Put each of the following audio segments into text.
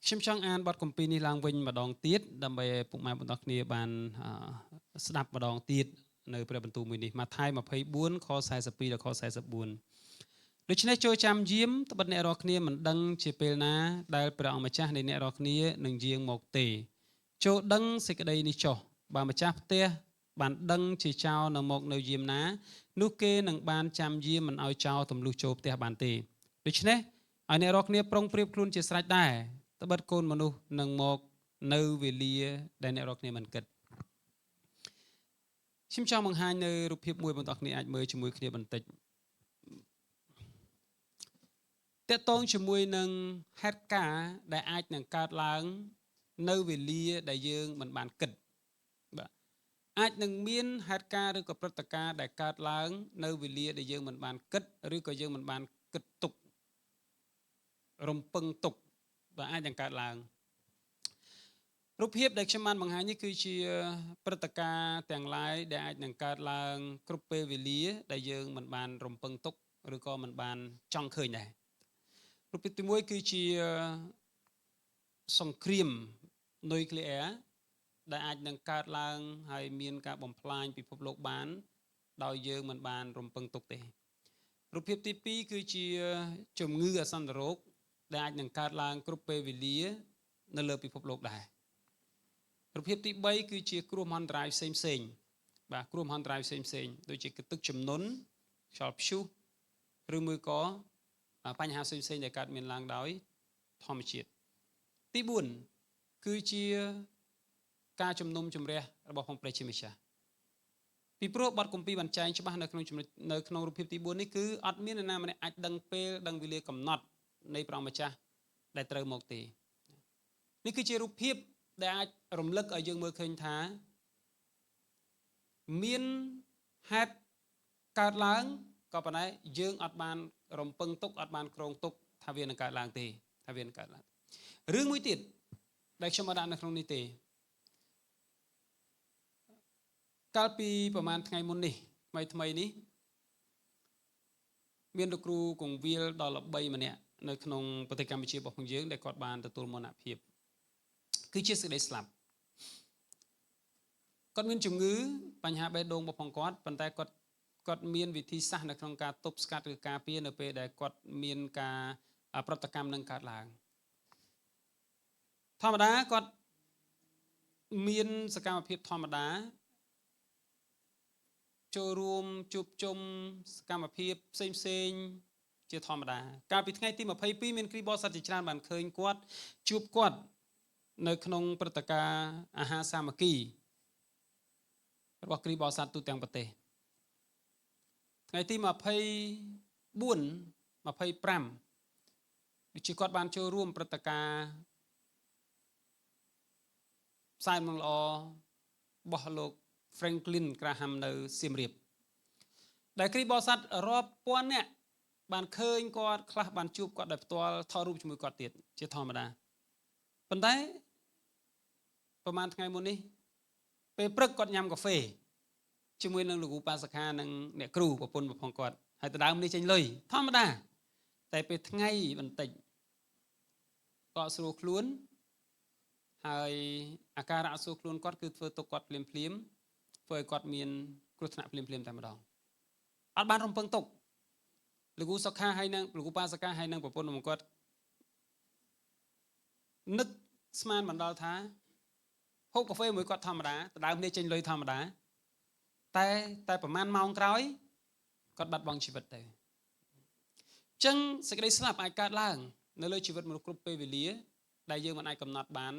ខ្ញុំចង់អានបទគម្ពីរនេះឡើងវិញម្ដងទៀតដើម្បីឲ្យពុកម៉ែបងប្អូនគ្នាបានស្ដាប់ម្ដងទៀតនៅព្រះបន្ទូលមួយនេះម៉ាថាយ24ខ42ដល់ខ44ដូច្នេះចូលចាំយាមត្បិតអ្នករាល់គ្នាមិនដឹងជាពេលណាដែលព្រះអង្គម្ចាស់នៃអ្នករាល់គ្នានឹងយាងមកទេចូលដឹងសេចក្តីនេះចុះបើម្ចាស់ផ្ទះបានដឹងជាចោរនៅមកនៅយាមណានោះគេនឹងបានចាំយាមមិនឲ្យចោរទម្លុះចូលផ្ទះបានទេដូច្នេះឲ្យអ្នករាល់គ្នាប្រុងប្រៀបខ្លួនជាស្រេចដែរត្បិតកូនមនុស្សនឹងមកនៅវេលាដែលអ្នករាល់គ្នាមិនគិតខ្ញុំចង់បង្ហាញនៅរូបភាពមួយបងប្អូនគ្នាអាចមើលជាមួយគ្នាបន្តិចតកតងជាមួយនឹងហេតុការណ៍ដែលអាចនឹងកើតឡើងនៅវេលាដែលយើងមិនបានគិតបាទអាចនឹងមានហេតុការណ៍ឬក៏ព្រឹត្តិការណ៍ដែលកើតឡើងនៅវេលាដែលយើងមិនបានគិតឬក៏យើងមិនបានគិតទុករំពឹងទុកបាទអាចនឹងកើតឡើងរូបភាពដែលខ្ញុំបានបង្ហាញនេះគឺជាព្រឹត្តិការណ៍ទាំងឡាយដែលអាចនឹងកើតឡើងគ្រប់ពេលវេលាដែលយើងមិនបានរំពឹងទុកឬក៏មិនបានចង់ឃើញដែររូបភាពទី1គឺជាសង្គ្រាមនុយក្លេអ៊ែរដែលអាចនឹងកើតឡើងហើយមានការបំផ្លាញពិភពលោកបានដោយយើងមិនបានរំពឹងទុកទេរូបភាពទី2គឺជាជំងឺអាសន្នរោគដែលអាចនឹងកើតឡើងគ្រប់ពេលវេលានៅលើពិភពលោកដែររូបភាពទី3គឺជាគ្រោះមហន្តរាយផ្សេងផ្សេងបាទគ្រោះមហន្តរាយផ្សេងផ្សេងដូចជាទឹកជំនន់ខ្យល់ព្យុះឬមួយក៏បញ្ហាផ្សេងផ្សេងដែលកើតមានឡើងដោយធម្មជាតិទី4គឺជាការជំនុំជម្រះរបស់ផងព្រះជាម្ចាស់ពីព្រោះបទគម្ពីរបានចែងច្បាស់នៅក្នុងចំណុចនៅក្នុងរូបភាពទី4នេះគឺអត់មាននរណាម្នាក់អាចដឹងពេលដឹងវេលាកំណត់នៃព្រះម្ចាស់ដែលត្រូវមកទេនេះគឺជារូបភាពដែលអាចរំលឹកឲ្យយើងមើលឃើញថាមានហេតុកើតឡើងក៏ប៉ុន្តែយើងអត់បានរំពឹងទុកអត់បានគ្រោងទុកថាវានឹងកើតឡើងទេថាវានឹងកើតឡើងរឿងមួយទៀតដែលខ្ញុំអត់ដាក់នៅក្នុងនេះទេកាលពីប្រហែលថ្ងៃមុននេះថ្មីថ្មីនេះមានលោកគ្រូគង្វាលដ៏ល្បីម្នាក់នៅក្នុងប្រទេសកម្ពុជារបស់ផងយើងដែលគាត់បានទទួលមរណភាពគឺជាសេចក្តីស្លាប់គាត់មានជំងឺបញ្ហាបេះដូងរបស់ផងគាត់ប៉ុន្តែគាត់មានវិធីសាស្ត្រនៅក្នុងការទប់ស្កាត់ឬការពារនៅពេលដែលគាត់មានការប្រតិកម្មនឹងកើតឡើងធម្មតាគាត់មានសកម្មភាពធម្មតាចូលរួមជួបជុំសកម្មភាពផ្សេងផ្សេងជាធម្មតាកាលពីថ្ងៃទី22មានគ្រីស្ទបរិស័ទជាច្រើនបានឃើញគាត់ជួបគាត់នៅក្នុងព្រឹត្តិការណ៍អាហារសាមគ្គីរបស់គ្រីស្ទបរិស័ទទូទាំងប្រទេសថ្ងៃទី24 25ដូចជាគាត់បានចូលរួមព្រឹត្តិការណ៍ផ្សាយដំណឹងល្អរបស់លោក Franklin Graham នៅសៀមរាបដែលគ្រីស្ទបរិស័ទរាប់ពាន់នាក់បានឃើញគាត់ខ្លះបានជួបគាត់ដោយផ្ទាល់ថតរូបជាមួយគាត់ទៀតជាធម្មតាប៉ុន្តែប្រហែលថ្ងៃមុននេះពេលព្រឹកគាត់ញ៉ាំកាហ្វេជាមួយនឹងលោកគ្រូបាសាខានិងអ្នកគ្រូប្រពន្ធផងគាត់ហើយដដើមនេះចេញលុយធម្មតាតែពេលថ្ងៃបន្តិចគាត់ស្រួលខ្លួនហើយអាការៈស្រួលខ្លួនគាត់គឺធ្វើទុកគាត់ភ្លាមភ្លាមធ្វើឲ្យគាត់មានគ្រោះថ្នាក់ភ្លាមភ្លាមតែម្ដងអត់បានរំពឹងទុកលោកគ្រូសុខាហើយនឹងលោកគ្រូបាសាខាហើយនឹងប្រពន្ធរបស់គាត់នឹកស្មានបណ្ដល់ថាហូបកាហ្វេមួយគាត់ធម្មតាដដើមនេះចេញលុយធម្មតាតែប្រហែលម៉ោងក្រោយគាត់បាត់បង់ជីវិតទៅអញ្ចឹងសេចក្តីស្លាប់អាចកើតឡើងនៅលើជីវិតមនុស្សគ្រប់ពេលវេលាដែលយើងមិនអាចកំណត់បាន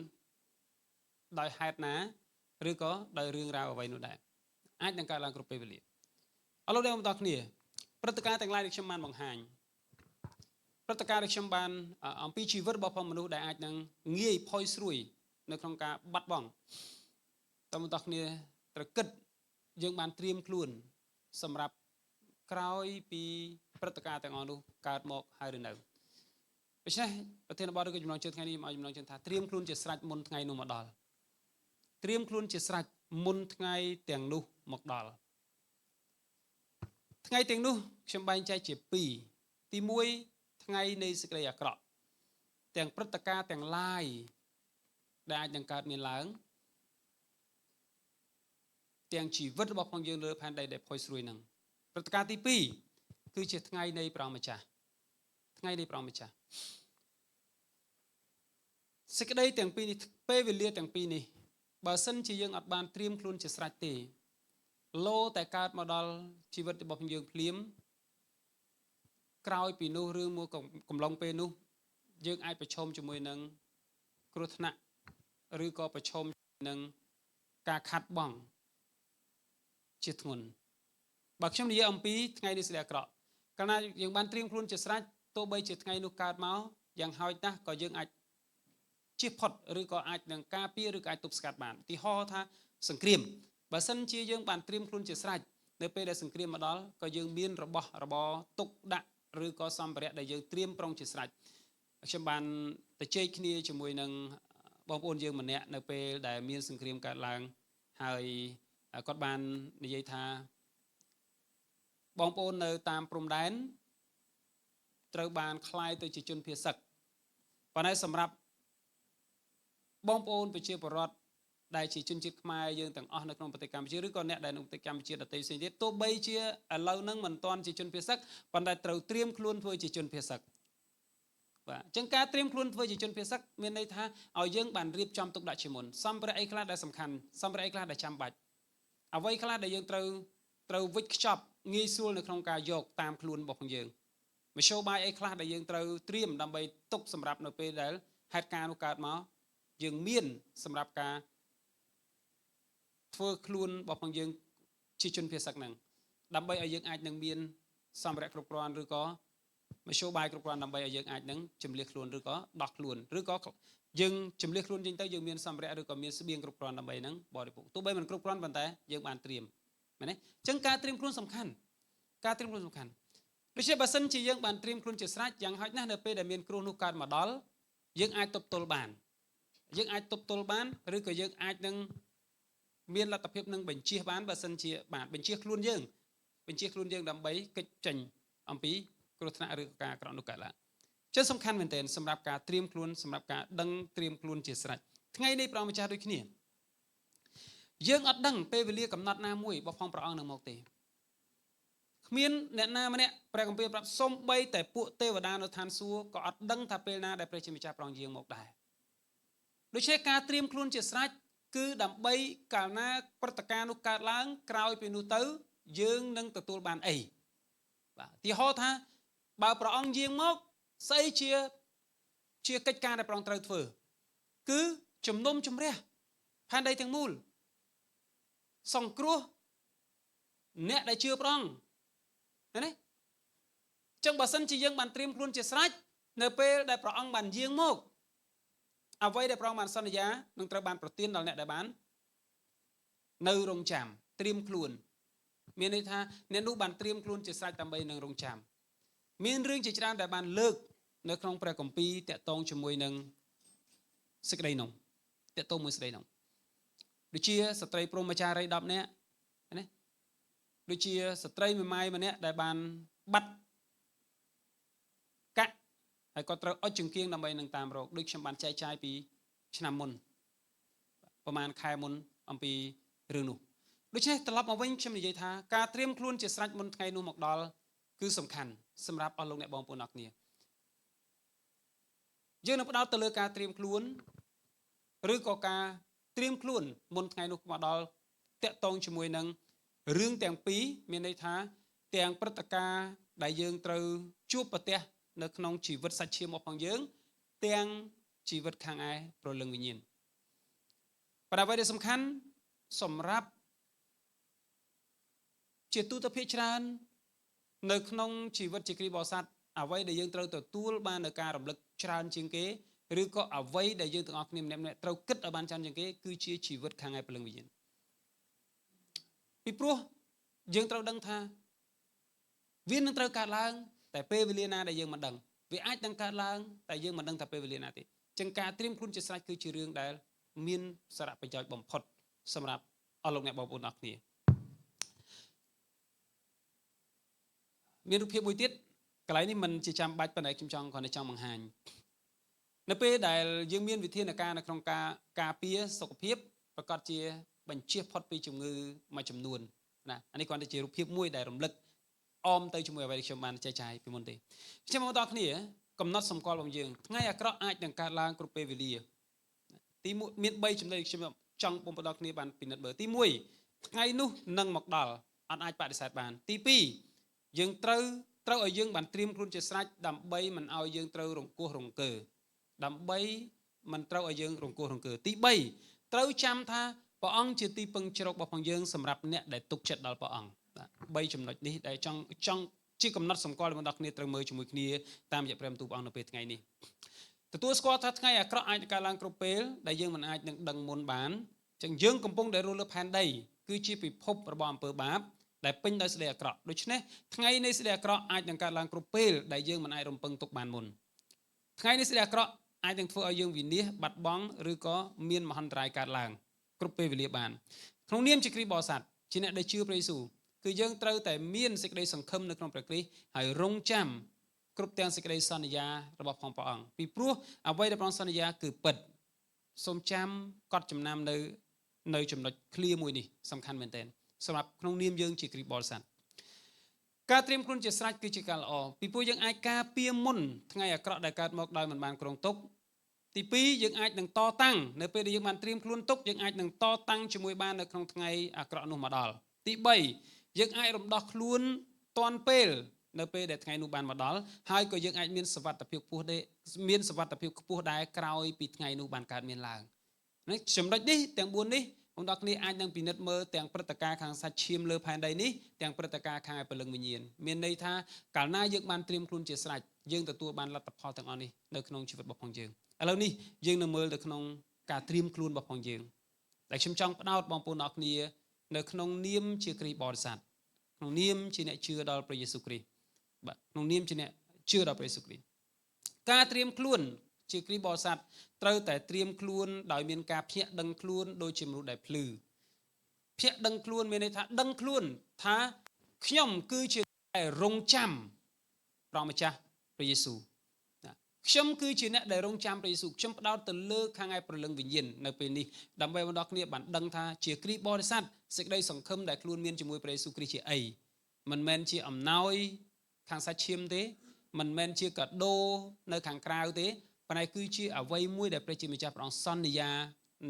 ដោយហេតុណាឬក៏ដោយរឿងរ៉ាវអ្វីនោះដែរអាចនឹងកើតឡើងគ្រប់ពេលវេលាអរលោកអ្នកបងប្អូនគ្នាព្រឹត្តិការណ៍ទាំងឡាយដែលខ្ញុំបានបង្ហាញព្រឹត្តិការណ៍ដែលខ្ញុំបានអំពីជីវិតរបស់ផងមនុស្សដែលអាចនឹងងាយផុយស្រួយនៅក្នុងការបាត់បង់តើបងប្អូនគ្នាត្រូវគិតយើងបានត្រៀមខ្លួនសម្រាប់ក្រោយពីព្រឹត្តិការណ៍ទាំងអស់នោះកើតមកហើយឬនៅដូច្នេះប្រធានបទឬក៏ចំណងជើងថ្ងៃនេះខ្ញុំឲ្យចំណងជើងថាត្រៀមខ្លួនជាស្រេចមុនថ្ងៃនោះមកដល់ត្រៀមខ្លួនជាស្រេចមុនថ្ងៃទាំងនោះមកដល់ថ្ងៃទាំងនោះខ្ញុំបែងចែកជា2ទី1ថ្ងៃនៃសេចក្តីអាក្រក់ ទាំងព្រឹត្តិការណ៍ទាំងឡាយដែលអាចនឹងកើតមានឡើងទាំងជីវិតរបស់ផងយើងលើផែនដីដែលផុយស្រួយនឹងព្រឹត្តិការណ៍ទី2គឺជាថ្ងៃនៃព្រះម្ចាស់ថ្ងៃនៃព្រះម្ចាស់សេចក្តីទាំងពីរនេះពេលវេលាទាំងពីរនេះបើសិនជាយើងអត់បានត្រៀមខ្លួនជាស្រេចទេលោតែកើតមកដល់ជីវិតរបស់យើងភ្លាមក្រោយពីនោះឬមួយកំឡុងពេលនោះយើងអាចប្រឈមជាមួយនឹងគ្រោះថ្នាក់ឬក៏ប្រឈមនឹងការខាត់បងជាធ្ងន់បើខ្ញុំនិយាយអំពីថ្ងៃនេះសេចក្តីអាក្រក់កាលណាយើងបានត្រៀមខ្លួនជាស្រេចទោះបីជាថ្ងៃនោះកើតមកយ៉ាងហោចណាស់ក៏យើងអាចជៀសផុតឬក៏អាចនឹងការពារឬក៏អាចទប់ស្កាត់បានឧទាហរណ៍ថាសង្គ្រាមបើសិនជាយើងបានត្រៀមខ្លួនជាស្រេចនៅពេលដែលសង្គ្រាមមកដល់ក៏យើងមានរបស់របរទុកដាក់ឬក៏សម្ភារៈដែលយើងត្រៀមប្រុងជាស្រេចខ្ញុំបានទៅជែកគ្នាជាមួយនឹងបងប្អូនយើងម្នាក់នៅពេលដែលមានសង្គ្រាមកើតឡើងហើយគាត់បាននិយាយថាបងប្អូននៅតាមព្រំដែនត្រូវបានក្លាយទៅជាជនភៀសសឹកប៉ុន្តែសម្រាប់បងប្អូនប្រជាពលរដ្ឋដែលជាជនជាតិខ្មែរយើងទាំងអស់នៅក្នុងប្រទេសកម្ពុជាឬក៏អ្នកដែលនៅប្រទេសកម្ពុជាដទៃផ្សេងទៀតទោះបីជាឥឡូវហ្នឹងមិនទាន់ជាជនភៀសសឹកប៉ុន្តែត្រូវត្រៀមខ្លួនធ្វើជាជនភៀសសឹកបាទអញ្ចឹងការត្រៀមខ្លួនធ្វើជាជនភៀសសឹកមានន័យថាឲ្យយើងបានរៀបចំទុកដាក់ជាមុនសម្ភារៈអីខ្លះដែលសំខាន់សម្ភារៈអីខ្លះដែលចាំបាច់អ្វីខ្លះដែលយើងត្រូវវិចខ្ចប់ងាយស្រួលនៅក្នុងការយកតាមខ្លួនរបស់យើងមធ្យោបាយអីខ្លះដែលយើងត្រូវត្រៀមដើម្បីទុកសម្រាប់នៅពេលដែលហេតុការណ៍នោះកើតមកយើងមានសម្រាប់ការធ្វើខ្លួនរបស់យើងជាជនភៀសសឹកហ្នឹងដើម្បីឲ្យយើងអាចនឹងមានសម្ភារៈគ្រប់គ្រាន់ឬក៏មធ្យោបាយគ្រប់គ្រាន់ដើម្បីឲ្យយើងអាចនឹងជំលះខ្លួនឬក៏ដោះខ្លួនឬក៏យើងជំលះខ្លួនចេញទៅយើងមានសម្ភារៈឬក៏មានស្បៀងគ្រប់គ្រាន់ដើម្បីនឹងបរិភោគទោះបីមិនគ្រប់គ្រាន់ប៉ុន្តែយើងបានត្រៀមមែនទេអញ្ចឹងការត្រៀមខ្លួនសំខាន់ការត្រៀមខ្លួនសំខាន់ដូច្នេះបើសិនជាយើងបានត្រៀមខ្លួនជាស្រេចយ៉ាងហោចណាស់នៅពេលដែលមានគ្រោះនោះកើតមកដល់យើងអាចទប់ទល់បានយើងអាចទប់ទល់បានឬក៏យើងអាចនឹងមានលទ្ធភាពនឹងបញ្ជៀសបានបើសិនជាបានបញ្ជៀសខ្លួនយើងដើម្បីគេចចេញអំពីគ្រោះថ្នាក់ឬការអាក្រក់នោះកើតឡើងចឹងសំខាន់មែនទែនសម្រាប់ការត្រៀមខ្លួនសម្រាប់ការដឹងត្រៀមខ្លួនជាស្រេចថ្ងៃនេះព្រះម្ចាស់ដូចគ្នាយើងអត់ដឹងពេលវេលាកំណត់ណាមួយរបស់ផងព្រះអង្គនឹងមកទេគ្មានអ្នកណាម្នាក់ព្រះគម្ពីរប្រាប់សូម្បីតែពួកទេវតានៅឋានសួគ៌ក៏អត់ដឹងថាពេលណាដែលព្រះជាម្ចាស់ព្រះអង្គយាងមកដែរដូច្នេះការត្រៀមខ្លួនជាស្រេចគឺដើម្បីកាលណាព្រឹត្តិការណ៍នោះកើតឡើងក្រោយពីនោះទៅយើងនឹងទទួលបានអីបាទឧទាហរណ៍ថាបើព្រះអង្គយាងមកស្អីជាកិច្ចការដែលព្រះអង្គត្រូវធ្វើគឺជំនុំជម្រះផែនដីទាំងមូលសង្គ្រោះអ្នកដែលជឿព្រះអង្គឃើញទេចឹងបើសិនជាយើងបានត្រៀមខ្លួនជាស្រេចនៅពេលដែលព្រះអង្គបានយាងមកអ្វីដែលព្រះអង្គបានសន្យានឹងត្រូវបានប្រទានដល់អ្នកដែលបាននៅរងចាំត្រៀមខ្លួនមានន័យថាអ្នកនោះបានត្រៀមខ្លួនជាស្រេចដើម្បីនឹងរងចាំមានរឿងជាច្រើនដែលបានលើកនៅក្នុងព្រះគម្ពីរតាក់ទងជាមួយនឹងសេចក្តីនោះតាក់ទងមួយសេចក្តីនោះដូចជាស្ត្រីព្រហ្មចារី10នាក់ណាដូចជាស្ត្រីមួយម៉ាយម្នាក់ដែលបានបាត់កាក់ហើយក៏ត្រូវអុចចង្គៀងដើម្បីនឹងតាមរកដូចខ្ញុំបានចែកចាយពីឆ្នាំមុនប្រហែលខែមុនអំពីរឿងនោះដូច្នេះត្រឡប់មកវិញខ្ញុំនិយាយថាការត្រៀមខ្លួនជាស្រេចមុនថ្ងៃនោះមកដល់គឺសំខាន់សម្រាប់អស់លោកអ្នកបងប្អូនអរគ្នាយើងនឹងផ្ដោតទៅលើការត្រៀមខ្លួនឬក៏ការត្រៀមខ្លួនមុនថ្ងៃនោះមកដល់តាក់ទងជាមួយនឹងរឿងទាំងពីរមានន័យថាទាំងព្រឹត្តិការណ៍ដែលយើងត្រូវជួបប្រទះនៅក្នុងជីវិតសាច់ឈាមរបស់ផងយើងទាំងជីវិតខាងឯព្រលឹងវិញ្ញាណប៉ុន្តែអ្វីដែលសំខាន់សម្រាប់ជាទូទៅភាគច្រើននៅក្នុងជីវិតជាគ្រីស្ទបរិស័ទអ្វីដែលយើងត្រូវទទួលបាននៅការរំលឹកច្រើនជាងគេឬក៏អ្វីដែលយើងទាំងអស់គ្នាម្នាក់ៗត្រូវគិតឲ្យបានច្រើនជាងគេគឺជាជីវិតខាងឯព្រលឹងវិញ្ញាណពីព្រោះយើងត្រូវដឹងថាវានឹងត្រូវកើតឡើងតែពេលវេលាណាដែលយើងមិនដឹងវាអាចនឹងកើតឡើងតែយើងមិនដឹងថាពេលវេលាណាទេចឹងការត្រៀមខ្លួនជាស្រេចគឺជារឿងដែលមានសារៈប្រយោជន៍បំផុតសម្រាប់អស់លោកអ្នកបងប្អូនអរគ្នាមានរូបភាពមួយទៀតកន្លែងនេះមិនជាចាំបាច់ប៉ុន្តែខ្ញុំចង់គ្រាន់តែចង់បង្ហាញ នៅពេលដែលយើងមានវិធានការនៅក្នុងការការពារសុខភាពប្រកាសជាបញ្ជៀសផុតពីជំងឺមួយចំនួនណាអានេះគ្រាន់តែជារូបភាពមួយដែលរំលឹកអមទៅជាមួយអ្វីដែលខ្ញុំបានចែកចាយពីមុនទេខ្ញុំមកដល់គ្នាកំណត់សម្គាល់របស់យើងថ្ងៃអាក្រក់អាចនឹងកើតឡើងគ្រប់ពេលវេលាទី1មាន3ចំណុចខ្ញុំចង់បងប្អូនដល់គ្នាបានពិនិត្យមើលទី1ថ្ងៃនោះនឹងមកដល់អត់អាចបដិសេធបានទី2យើងត្រូវឲ្យយើងបានត្រៀមខ្លួនជាស្រេចដើម្បីមិនឲ្យយើងត្រូវរង្គោះរង្គើដើម្បីមិនត្រូវឲ្យយើងរង្គោះរង្គើទី3ត្រូវចាំថាព្រះអង្គជាទីពឹងជ្រករបស់ផងយើងសម្រាប់អ្នកដែលទុកចិត្តដល់ព្រះអង្គបាទ3ចំណុចនេះដែលចង់ជាកំណត់សម្គាល់របស់អ្នកគ្នាត្រូវមើលជាមួយគ្នាតាមរយៈព្រះបន្ទូលព្រះអង្គនៅពេលថ្ងៃនេះទទួលស្គាល់ថាថ្ងៃអាក្រក់អាចកើតឡើងគ្រប់ពេលដែលយើងមិនអាចនឹងដឹងមុនបានចឹងយើងកំពុងតែរស់លើផែនដីគឺជាពិភពរបស់អំពើបាបដែលពេញដោយសេចក្តីអាក្រក់ដូច្នេះថ្ងៃនៃសេចក្តីអាក្រក់អាចនឹងកើតឡើងគ្រប់ពេលដែលយើងមិនអាចរំពឹងទុកបានមុនថ្ងៃនៃសេចក្តីអាក្រក់អាចនឹងធ្វើឲ្យយើងវិនាសបាត់បង់ឬក៏មានមហន្តរាយកើតឡើងគ្រប់ពេលវេលាបានក្នុងនាមជាគ្រីស្ទបរិស័ទជាអ្នកដែលជឿព្រះយេស៊ូវគឺយើងត្រូវតែមានសេចក្តីសង្ឃឹមនៅក្នុងព្រះគ្រីស្ទហើយរងចាំគ្រប់ទាំងសេចក្តីសន្យារបស់ផងព្រះអង្គពីព្រោះអ្វីដែលព្រះអង្គសន្យាគឺពិតសូមចាំកត់ចំណាំនៅចំណុចឃ្លាមួយនេះសំខាន់មែនទែនសម្រាប់ក្នុងនាមយើងជាគ្រីស្ទបរិស័ទការត្រៀមខ្លួនជាស្រេចគឺជាការល្អពីព្រោះយើងអាចការពារមុនថ្ងៃអាក្រក់ដែលកើតមកដោយមិនបានគ្រោងទុកទី2យើងអាចនឹងតតាំងនៅពេលដែលយើងបានត្រៀមខ្លួនទុកយើងអាចនឹងតតាំងជាមួយបាននៅក្នុងថ្ងៃអាក្រក់នោះមកដល់ទី3យើងអាចរំដោះខ្លួនទាន់ពេលនៅពេលដែលថ្ងៃនោះបានមកដល់ហើយក៏យើងអាចមានសុវត្ថិភាពខ្ពស់ដែរមានសុវត្ថិភាពខ្ពស់ដែរក្រោយពីថ្ងៃនោះបានកើតមានឡើងនេះចំណុចនេះទាំង4នេះបងប្អូនគ្នាអាចនឹងពិនិត្យមើលទាំងព្រឹត្តិការណ៍ខាងសាច់ឈាមលើផែនដីនេះទាំងព្រឹត្តិការណ៍ខាងឯព្រលឹងវិញ្ញាណមានន័យថាកាលណាយើងបានត្រៀមខ្លួនជាស្រេចយើងទទួលបានលទ្ធផលទាំងអស់នេះនៅក្នុងជីវិតរបស់ផងយើងឥឡូវនេះយើងនឹងមើលទៅក្នុងការត្រៀមខ្លួនរបស់ផងយើងដែលខ្ញុំចង់ផ្ដោតបងប្អូនអរគ្នានៅក្នុងនាមជាគ្រីស្ទបរិស័ទក្នុងនាមជាអ្នកជឿដល់ព្រះយេស៊ូវគ្រីស្ទបាទក្នុងនាមជាអ្នកជឿដល់ព្រះយេស៊ូវគ្រីស្ទការត្រៀមខ្លួនជាគ្រីស្ទបរិស័ទត្រូវតែត្រៀមខ្លួនដោយមានការភ្ញាក់ដឹងខ្លួនដូចជាមនុស្សដែលភ្លឺភ្ញាក់ដឹងខ្លួនមានន័យថាដឹងខ្លួនថាខ្ញុំគឺជាដែលរងចាំព្រះម្ចាស់ព្រះយេស៊ូវខ្ញុំគឺជាអ្នកដែលរងចាំព្រះយេស៊ូវខ្ញុំផ្ដោតទៅលើខាងឯព្រលឹងវិញ្ញាណនៅពេលនេះដើម្បីបងប្អូនគ្នាបានដឹងថាជាគ្រីស្ទបរិស័ទសេចក្តីសង្ឃឹមដែលខ្លួនមានជាមួយព្រះយេស៊ូវគ្រីស្ទជាអីមិនមែនជាអំណោយខាងសាច់ឈាមទេមិនមែនជាកាដូនៅខាងក្រៅទេប៉ុន្តែគឺជាអ្វីមួយដែលព្រះជាម្ចាស់ព្រះអង្គសន្យា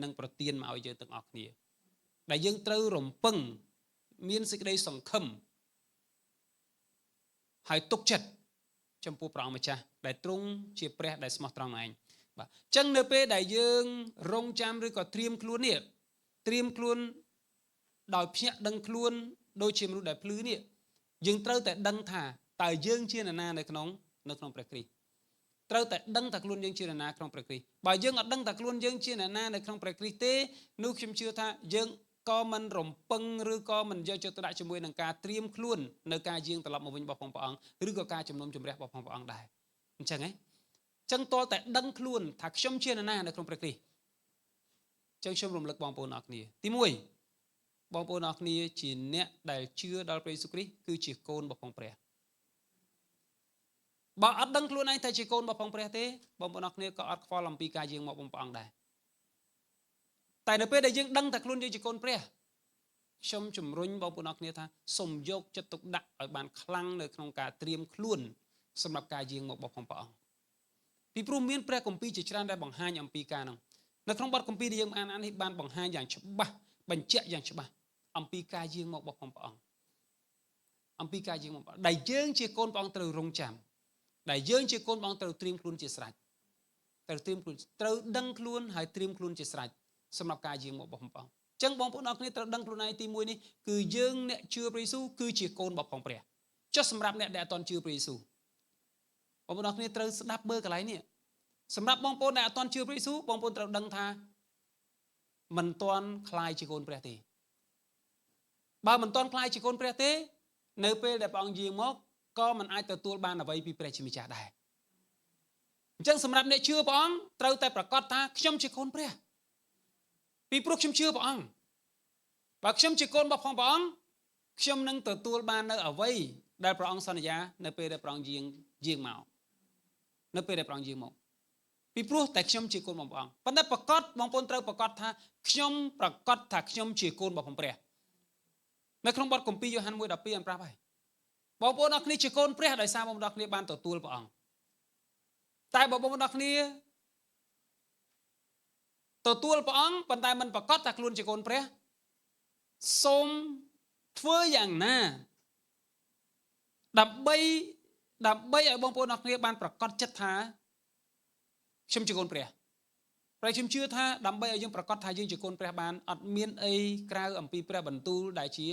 និងប្រទានមកឲ្យយើងទាំងអស់គ្នាដែលយើងត្រូវរំពឹងមានសេចក្តីសង្ឃឹមហើយទុកចិត្តចំពោះព្រះអង្គម្ចាស់ដែលទ្រង់ជាព្រះដែលស្មោះត្រង់ឯងបាទអញ្ចឹងនៅពេលដែលយើងរងចាំឬក៏ត្រៀមខ្លួននេះត្រៀមខ្លួនដោយភ្ញាក់ដឹងខ្លួនដូចជាមនុស្សដែលភ្លឺនេះយើងត្រូវតែដឹងថាតើយើងជានរណានៅក្នុងព្រះគ្រីស្ទត្រូវតែដឹងថាខ្លួនយើងជានរណាក្នុងព្រះគ្រីស្ទបើយើងអត់ដឹងថាខ្លួនយើងជានរណានៅក្នុងព្រះគ្រីស្ទទេនោះខ្ញុំជឿថាយើងក៏មិនរំពឹងឬក៏មិនយកចិត្តទុកដាក់ជាមួយនឹងការត្រៀមខ្លួននៅការយាងត្រឡប់មកវិញរបស់ព្រះអង្គឬក៏ការជំនុំជម្រះរបស់ព្រះអង្គដែរអញ្ចឹងហ៎អញ្ចឹងទាល់តែដឹងខ្លួនថាខ្ញុំជានរណានៅក្នុងព្រះគ្រីស្ទអញ្ចឹងខ្ញុំរំលឹកបងប្អូនអរគ្នាទី1បងប្អូនអរគ្នាជាអ្នកដែលជឿដល់ព្រះយេស៊ូវគ្រីស្ទគឺជាកូនរបស់ព្រះបើអត់ដឹងខ្លួនឯងថាជាកូនរបស់ព្រះទេបងប្អូនអរគ្នាក៏អត់ខ្វល់អំពីការយាងមករបស់ព្រះអង្គដែរតែនៅពេលដែលយើងដឹងថាខ្លួនយើងជាកូនព្រះខ្ញុំជំរុញបងប្អូនអរគ្នាថាសូមយកចិត្តទុកដាក់ឲ្យបានខ្លាំងនៅក្នុងការត្រៀមខ្លួនសម្រាប់ការយាងមករបស់ព្រះអង្គពីព្រោះមានព្រះគម្ពីរជាច្រើនដែលបង្ហាញអំពីការនោះនៅក្នុងបទគម្ពីរដែលយើងអាននេះបានបង្ហាញយ៉ាងច្បាស់បញ្ជាក់យ៉ាងច្បាស់អំពីការយាងមករបស់ព្រះអង្គអំពីការយាងមកដែលយើងជាកូនព្រះអង្គត្រូវរងចាំដែលយើងជាកូនព្រះអង្គត្រូវត្រៀមខ្លួនជាស្រេចត្រូវត្រៀមខ្លួនត្រូវដឹងខ្លួនហើយត្រៀមខ្លួនជាស្រេចសម្រាប់ការយាងមករបស់ព្រះអង្គអញ្ចឹងបងប្អូនអរគ្នាត្រូវដឹងខ្លួនឯងទី1នេះគឺយើងអ្នកជឿព្រះយេស៊ូវគឺជាកូនរបស់ព្រះចុះសម្រាប់អ្នកដែលអត់ទាន់ជឿព្រះយេស៊ូវបងប្អូនអរគ្នាត្រូវស្ដាប់មើលកន្លែងនេះសម្រាប់បងប្អូនដែលអត់ទាន់ជឿព្រះយេស៊ូវបងប្អូនត្រូវដឹងថាមិនទាន់ក្លាយជាកូនព្រះទេបើមិនទាន់ក្លាយជាកូនព្រះទេនៅពេលដែលព្រះអង្គយាងមកក៏មិនអាចទទួលបានអ្វីពីព្រះជាម្ចាស់ដែរអញ្ចឹងសម្រាប់អ្នកជឿព្រះអង្គត្រូវតែប្រកាសថាខ្ញុំជាកូនព្រះពីព្រោះខ្ញុំជឿព្រះអង្គបើខ្ញុំជាកូនរបស់ព្រះអង្គខ្ញុំនឹងទទួលបាននៅអ្វីដែលព្រះអង្គសន្យានៅពេលដែលព្រះអង្គយាងមកនៅពេលដែលព្រះអង្គយាងមក ពីព្រោះតែខ្ញុំជាកូនរបស់ព្រះអង្គប៉ុន្តែប្រកាសបងប្អូនត្រូវប្រកាសថាខ្ញុំប្រកាសថាខ្ញុំជាកូនរបស់ព្រះនៅក្នុងបទគម្ពីរយ៉ូហាន1:12បានប្រាប់ហើយបងប្អូនអរគ្នាជាកូនព្រះដោយសារបងប្អូនអរគ្នាបានទទួលព្រះអង្គតែបើបងប្អូនអរគ្នាទទួលព្រះអង្គប៉ុន្តែមិនប្រកាសថាខ្លួនជាកូនព្រះសូមធ្វើយ៉ាងណាដើម្បីដើម្បីឲ្យបងប្អូនអរគ្នាបានប្រកាសចិត្តថាខ្ញុំជាកូនព្រះព្រះខ្ញុំជឿថាដើម្បីឲ្យយើងប្រកាសថាយើងជាកូនព្រះបានអត់មានអីក្រៅអំពីព្រះបន្ទូលដែលជា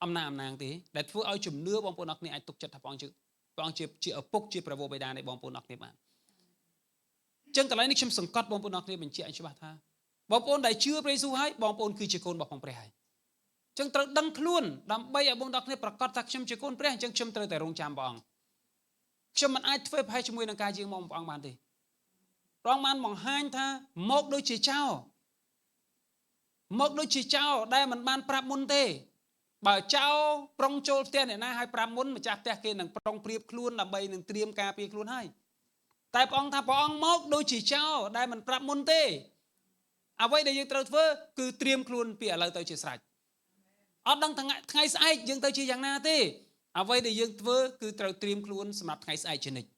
អំណាចអំណាងទេដែលធ្វើឲ្យជំនឿបងប្អូនអរគ្នាអាចទុកចិត្តថាព្រះអង្គជាព្រះអង្គជាជាឪពុកជាព្រះវរបិតានៃបងប្អូនអរគ្នាបានចឹងកន្លែងនេះខ្ញុំសង្កត់បងប្អូនអរគ្នាបញ្ជាក់ឲ្យច្បាស់ថាបងប្អូនដែលជឿព្រះយេស៊ូវហើយបងប្អូនគឺជាកូនរបស់ព្រះហើយចឹងត្រូវដឹងខ្លួនដើម្បីឲ្យបងប្អូនគ្នាប្រកាសថាខ្ញុំជាកូនព្រះអញ្ចឹងខ្ញុំត្រូវតែរងចាំព្រះអង្គខ្ញុំមិនអាចធ្វើប្រហែលជាមួយនឹងការយាងមកព្រះអង្គបានទេព្រះអង្គបានបង្ហាញថាមកដូចជាចោរមកដូចជាចោរដែលមិនបានប្រាប់មុនទេបើចោរប្រុងចូលផ្ទះអ្នកណាហើយប្រាប់មុនម្ចាស់ផ្ទះគេនឹងប្រុងប្រៀបខ្លួនដើម្បីនឹងត្រៀមការពារខ្លួនហើយតែព្រះអង្គថាព្រះអង្គមកដូចជាចោរដែលមិនប្រាប់មុនទេអ្វីដែលយើងត្រូវធ្វើគឺត្រៀមខ្លួនពីឥឡូវទៅជាស្រេចអត់ដឹងថ្ងៃស្អែកយើងទៅជាយ៉ាងណាទេអ្វីដែលយើងធ្វើគឺត្រូវត្រៀមខ្លួនសម្រាប់ថ្ងៃស្អែកជានិច្ច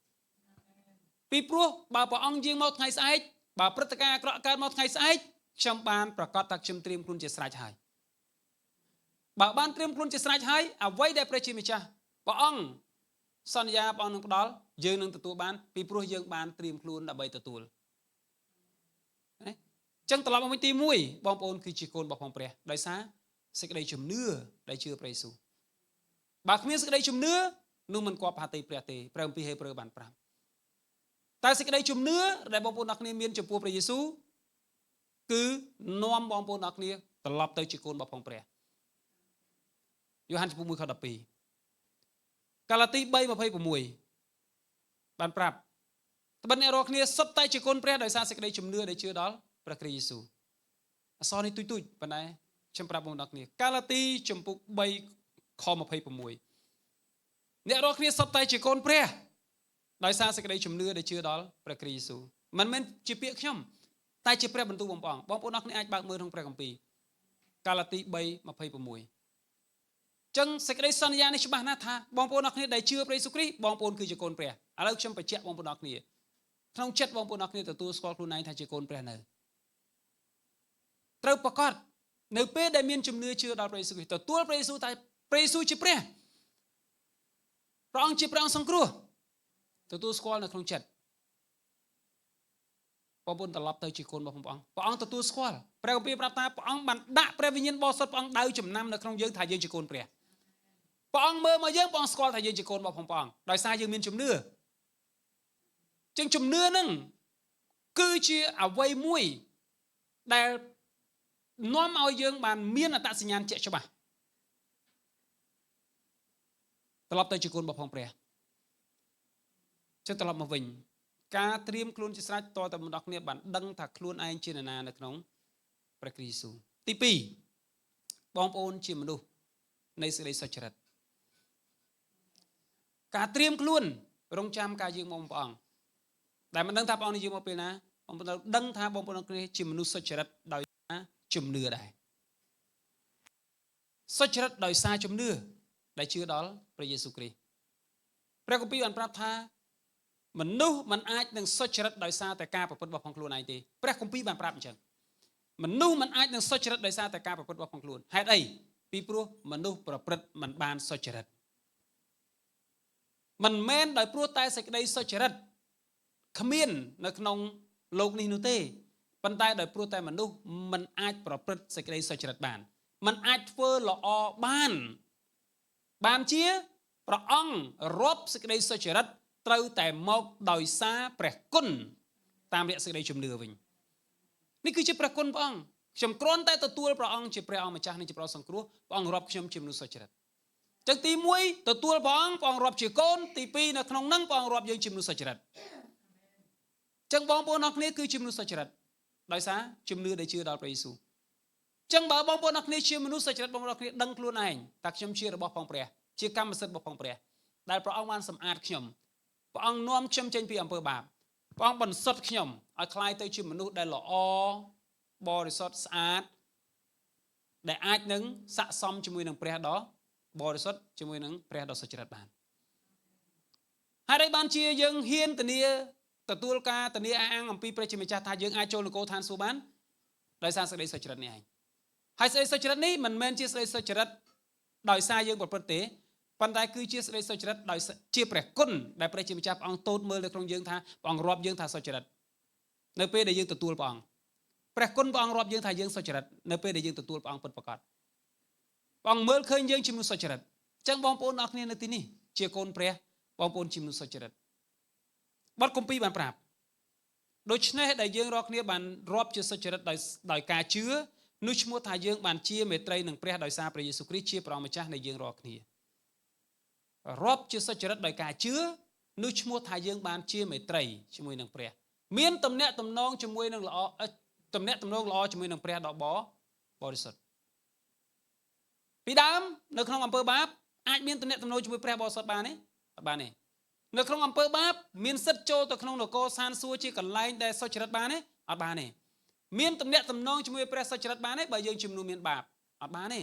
ពីព្រោះបើព្រះអង្គយាងមកថ្ងៃស្អែកបើព្រឹត្តិការណ៍អាក្រក់កើតមកថ្ងៃស្អែកខ្ញុំបានប្រកាសថាខ្ញុំត្រៀមខ្លួនជាស្រេចហើយបើបានត្រៀមខ្លួនជាស្រេចហើយអ្វីដែលព្រះជាម្ចាស់ព្រះអង្គសន្យាព្រះអង្គនឹងផ្ដល់យើងនឹងទទួលបានពីព្រោះយើងបានត្រៀមខ្លួនដើម្បីទទួលណាចឹងត្រឡប់មកវិញទី1បងប្អូនគឺជាកូនរបស់ផងព្រះដោយសារសេចក្តីជំនឿដែលជឿព្រះយេស៊ូវបើគ្មានសេចក្តីជំនឿនោះមិនគប្បីហត្ថីព្រះទេព្រះគម្ពីរហេព្រើរបានប្រាប់តែសេចក្តីជំនឿដែលបងប្អូនអរគ្នាមានចំពោះព្រះយេស៊ូវគឺនាំបងប្អូនអរគ្នាត្រឡប់ទៅជាកូនរបស់ផងព្រះយ៉ូហានចំពុក1ខ12កាឡាទី3:26បានប្រាប់ត្បិតអ្នករាល់គ្នាសុទ្ធតែជាកូនព្រះដោយសារសេចក្តីជំនឿដែលជឿដល់ព្រះគ្រីស្ទយេស៊ូវអក្សរនេះទូចៗប៉ុន្តែខ្ញុំប្រាប់បងប្អូនអរគ្នាកាឡាទីចំពុក3ខ26អ្នករាល់គ្នាសុទ្ធតែជាកូនព្រះដោយសារសេចក្តីជំនឿដែលជឿដល់ព្រះគ្រីស្ទយេស៊ូវមិនមែនជាពាក្យខ្ញុំតែជាព្រះបន្ទូលបងប្អូនបងប្អូនអរគ្នាអាចបើកមើលក្នុងព្រះគម្ពីរកាឡាទី3:26ចឹងសេចក្តីសន្យានេះច្បាស់ណាស់ថាបងប្អូនអរគ្នាដែលជឿព្រះយេស៊ូវគ្រីស្ទបងប្អូនគឺជាកូនព្រះឥឡូវខ្ញុំបញ្ជាក់បងប្អូនអរគ្នាក្នុងចិត្តបងប្អូនអរគ្នាទទួលស្គាល់ខ្លួនឯងថាជាកូនព្រះនៅត្រូវប្រកាសនៅពេលដែលមានជំនឿជឿដល់ព្រះយេស៊ូវគ្រីស្ទទទួលព្រះយេស៊ូវតែព្រះយេស៊ូវជាព្រះព្រះអង្គជាព្រះអង្គសង្គ្រោះទទួលស្គាល់នៅក្នុងចិត្តបងប្អូនត្រឡប់ទៅជាកូនរបស់ព្រះអង្គព្រះអង្គទទួលស្គាល់ព្រះគម្ពីរប្រាប់ថាព្រះអង្គបានដាក់ព្រះវិញ្ញាណបរិសុទ្ធព្រះអង្គដៅចំណាំនៅក្នុងយើងថាយើងជាកូនព្រះព្រះអង្គមើលមកយើងព្រះអង្គស្គាល់ថាយើងជាកូនរបស់ព្រះអង្គដោយសារយើងមានជំនឿចឹងជំនឿនឹងគឺជាអ្វីមួយដែលនាំឲ្យយើងបានមានអត្តសញ្ញាណជាក់ច្បាស់ត្រឡប់ទៅជាកូនរបស់ព្រះចឹងត្រឡប់មកវិញការត្រៀមខ្លួនជាស្រេចតតែបងប្អូនគ្នាបានដឹងថាខ្លួនឯងជានរណានៅក្នុងព្រះគ្រីស្ទយេស៊ូវទី2បងប្អូនជាមនុស្សនៃសេចក្តីសុចរិតការត្រៀមខ្លួនរងចាំការយាងមកព្រះអង្គដែលមិនដឹងថាព្រះអង្គនេះយាងមកពេលណាបងប្អូនដឹងថាបងប្អូនគ្នាជាមនុស្សសុចរិតដោយជំនឿដែរសុចរិតដោយសារជំនឿដែលជឿដល់ព្រះយេស៊ូវគ្រីស្ទព្រះគម្ពីរបានប្រាប់ថាមនុស្សមិនអាចនឹងសុចរិតដោយសារតែការប្រព្រឹត្តរបស់ផងខ្លួនឯងទេព្រះគម្ពីរបានប្រាប់អញ្ចឹងមនុស្សមិនអាចនឹងសុចរិតដោយសារតែការប្រព្រឹត្តរបស់ផងខ្លួនហេតុអីពីព្រោះមនុស្សប្រព្រឹត្តមិនបានសុចរិតមិនមែនដោយព្រោះតែសេចក្តីសុចរិតគ្មាននៅក្នុងលោកនេះនោះទេប៉ុន្តែដោយព្រោះតែមនុស្សមិនអាចប្រព្រឹត្តសេចក្តីសុចរិតបានមិនអាចធ្វើល្អបានបានជាព្រះអង្គរាប់សេចក្តីសុចរិតត្រូវតែមកដោយសារព្រះគុណតាមរយៈសេចក្តីជំនឿវិញនេះគឺជាព្រះគុណព្រះអង្គខ្ញុំគ្រាន់តែទទួលព្រះអង្គជាព្រះអង្គម្ចាស់និងជាព្រះសង្គ្រោះព្រះអង្គរាប់ខ្ញុំជាមនុស្សសុចរិតចឹងទី1ទទួលព្រះអង្គព្រះអង្គរាប់ជាកូនទី2នៅក្នុងនឹងព្រះអង្គរាប់យើងជាមនុស្សសុចរិតចឹងបងប្អូនអរគ្នាគឺជាមនុស្សសុចរិតដោយសារជំនឿដែលជឿដល់ព្រះយេស៊ូវចឹងបើបងប្អូនអរគ្នាជាមនុស្សសុចរិតបងប្អូនអរគ្នាដឹងខ្លួនឯងថាខ្ញុំជារបស់ផងព្រះជាកម្មសិទ្ធិរបស់ផងព្រះដែលព្រះអង្គបានសម្អាតខ្ញុំព្រះអង្គនាំខ្ញុំចេញពីអំពើបាប ព្រះអង្គបន្សុទ្ធខ្ញុំឲ្យក្លាយទៅជាមនុស្សដែលល្អបរិសុទ្ធស្អាតដែលអាចនឹងស័ក្តិសមជាមួយនឹងព្រះដ៏បរិសុទ្ធជាមួយនឹងព្រះដ៏សុចរិតបានហើយបានជាយើងហ៊ានធានាទទួលការធានាអះអាងអំពីព្រះជាម្ចាស់ថាយើងអាចចូលនគរឋានសួគ៌បានដោយសារសេចក្តីសុចរិតនេះឯងហើយសេចក្តីសុចរិតនេះមិនមែនជាសេចក្តីសុចរិតដោយសារយើងប្រព្រឹត្តទេប៉ុន្តែគឺជាសេចក្តីសុចរិតដោយជាព្រះគុណដែលព្រះជាម្ចាស់ព្រះអង្គទតមើលនៅក្នុងយើងថាព្រះអង្គរាប់យើងថាសុចរិតនៅពេលដែលយើងទទួលព្រះអង្គព្រះគុណព្រះអង្គរាប់យើងថាយើងសុចរិតនៅពេលដែលយើងទទួលព្រះអង្គពិតប្រាកដព្រះអង្គមើលឃើញយើងជាមនុស្សសុចរិតអញ្ចឹងបងប្អូនអរគ្នានៅទីនេះជាកូនព្រះបងប្អូនជាមនុស្សសុចរិតបទគម្ពីរបានប្រាប់ដូច្នេះដែលយើងរាល់គ្នាបានរាប់ជាសុចរិតដោយការជឿនោះឈ្មោះថាយើងបានជាមេត្រីនឹងព្រះដោយសារព្រះយេស៊ូវគ្រីស្ទជាព្រះម្ចាស់នៃយើងរាល់គ្នារាប់ជាសុចរិតដោយការជឿនោះឈ្មោះថាយើងបានជាមេត្រីជាមួយនឹងព្រះមានទំនាក់ទំនងជាមួយនឹងល្អទំនាក់ទំនងល្អជាមួយនឹងព្រះដ៏បរិសុទ្ធពីដើមនៅក្នុងអំពើបាបអាចមានទំនាក់ទំនងជាមួយព្រះបរិសុទ្ធបានទេអត់បានទេនៅក្នុងអំពើបាបមានសិទ្ធិចូលទៅក្នុងនគរឋានសួគ៌ជាកន្លែងដែលសុចរិតបានទេអត់បានទេមានទំនាក់ទំនងជាមួយព្រះសុចរិតបានទេបើយើងជំនួសមានបាបអត់បានទេ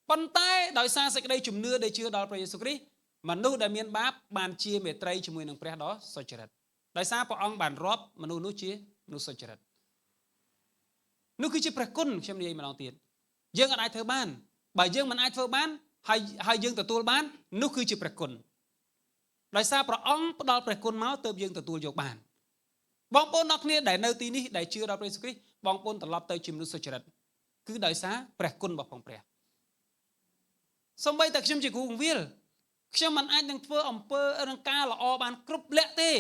ប៉ុន្តែដោយសារសេចក្តីជំនឿដែលជឿដល់ព្រះយេស៊ូវគ្រីស្ទមនុស្សដែលមានបាបបានជាមេត្រីជាមួយនឹងព្រះដ៏សុចរិតដោយសារព្រះអង្គបានរាប់មនុស្សនោះជាមនុស្សសុចរិតនោះគឺជាព្រះគុណខ្ញុំនិយាយម្ដងទៀតយើងអាចធ្វើបានបើយើងមិនអាចធ្វើបានហើយយើងទទួលបាននោះគឺជាព្រះគុណដោយសារព្រះអង្គផ្ដល់ព្រះគុណមកទើបយើងទទួលយកបានបងប្អូនអរគ្នាដែលនៅទីនេះដែលជឿដល់ព្រះយេស៊ូវគ្រីស្ទបងប្អូនត្រឡប់ទៅជាមនុស្សសុចរិតគឺដោយសារព្រះគុណរបស់ផងព្រះសូម្បីតែខ្ញុំជាគ្រូបង្រៀនខ្ញុំមិនអាចនឹងធ្វើអំពើនឹងការល្អបានគ្រប់លក្ខទេ